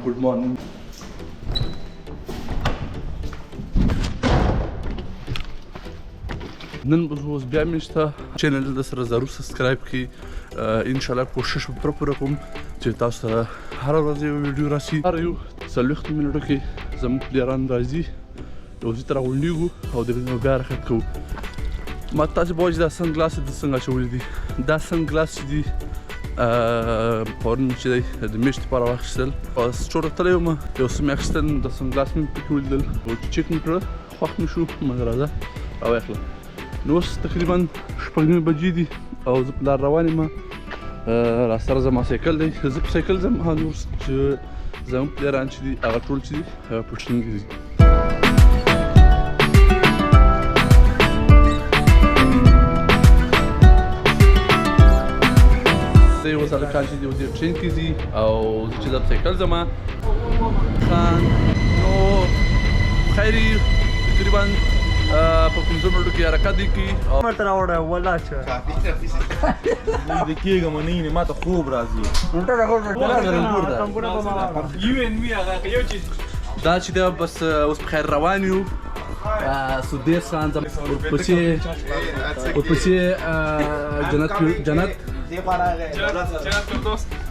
Good morning. نن به اوس بیا مې شته channel د سره ضرور subscribe کړئ. ان شاء الله کوشش به پوره پوره کوم چې تاسو سره هره ورځ یو ویډیو راسي. هر یو 40 منټو کې زموږ پلیران راځي، یو ځای ته راغونډېږو او د نو بیا حرکت کوو. ما تاسو به وایئ چې دا sunglass د څنګه اچولي دي. دا sunglass چې دي پرون چې دی د میاشتې لپاره واخیستل، store ته تللی وم، یو څه مې اخیستل، دا sunglass مې پکې ولیدل او چې check مې کړه خوښ مې شو، مګر راځه راویې. نو اوس تقریبا 6:30 بجې دي او زه په لار روان یم. راسره زما سایکل دی، زه په سایکل ځم. نور چې زموږ پلیران چې دي هغه ټول چې دي په ټرین کې دي. یو هلکان چې دي اوس یې ټرین کې ځي او زه چې ځم سایکل ځم. خان نو خیر تقریبا په 5 منټو کې حرکت دی کوي. ورته راوړی ولا چې د کېږم نه نه ماته خوب راځي. دا چې ده بس اوس په خیر روان یو. سدیر خان ورپسې جنت جنت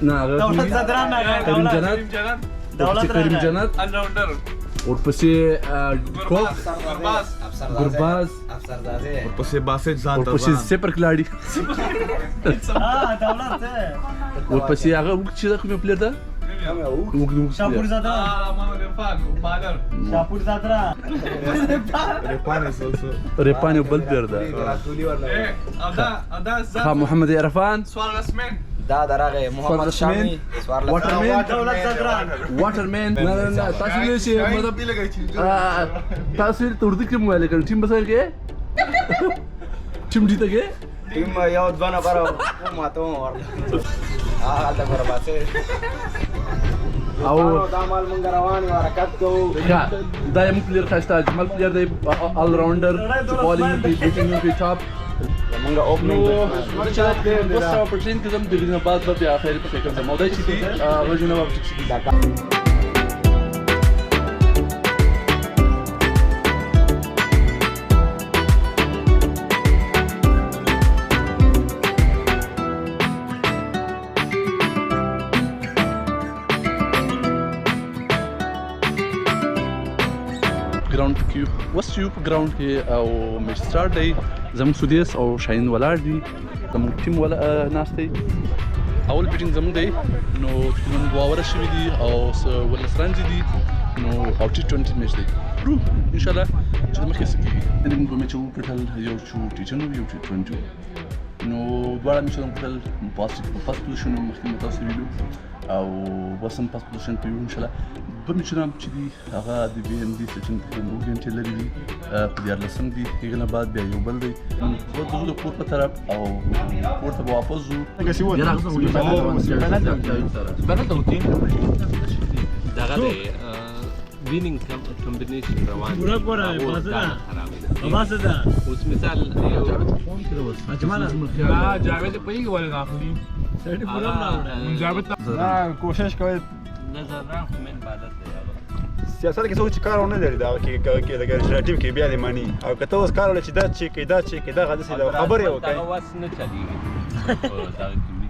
نه کریم جنت، ورپسې کریم جنت، ورپسې کوک ګرباز، ورپسې باسج ځان ته، ورپسې سپر کلاړي، ورپسې هغه اوږد چې ده کوم یو player ده اوږد اوږد شاپور زادران، شاپور زادران، ریپان یو بل player ده. ها محمد عرفان، دا درغه محمد شامی، waterman، دولت زادران، waterman. نه نه نه تاسو ویل چې مطلب تاسو ویل اردو کې مو ویل کړ ټیم بسر کې ټیم ډی ته کې ټیم یو دوه نفر ماته ورله هلته ګوره. او دا مال مونږ روان یو، حرکت کوو. دا یې موږ player ښایسته اجمل player دی، all rounder، چې bowling کوي، batting کوي، top. زمونږ opening. نو زه چې اوس په ټرین کې ځم، د دې نه بعد به بیا خیر په سایکل ځم. او دا چې دي غږونه به ټیک شي. ګراوند کې اوس یو په ګراوند کې او match start دی. زموږ سودیس او شاهین ولاړ دي، زموږ ټیم ولا ناست دی. اول batting زموږ دی، نو تقریبا 2 اوره شوي دي او 19 runs دي، نو او T20 match دی. رو ان شاء الله چې مخکې څه کېږي. موږ دوه میچ وګټل، یو چې T10 یو T20. نو دواړه میچونه وګټل، په first position مخکې مو تاسو ویلو او اوس هم first position په یو. ان شاء الله دوه میچونه چې دي هغه د بي ام ډي سیټن تقریباً 2 ګنټې لرې دي، په 13 دي. هغې نه بعد بیا یو بل دی، زه ځو د کور په طرف او کور ته به واپس ځو. دغه دی winning combination روان پوره پوره بازه ده. اوس مثال یو جاوید پوهېږي ولې نه اخلي؟ سړی پوره نه راوړی. جاوید کوشش کوي. نظر ران خو main bowler دی. سیاست کې څوک چې کار ونه لري دا کې کې لکه ټیم کې بیا دې مانی، او که ته اوس کار ولې چې دا چې کې دا چې کې دا غدې خبرې وکړي دغه وس نه چلیږي. دغه کې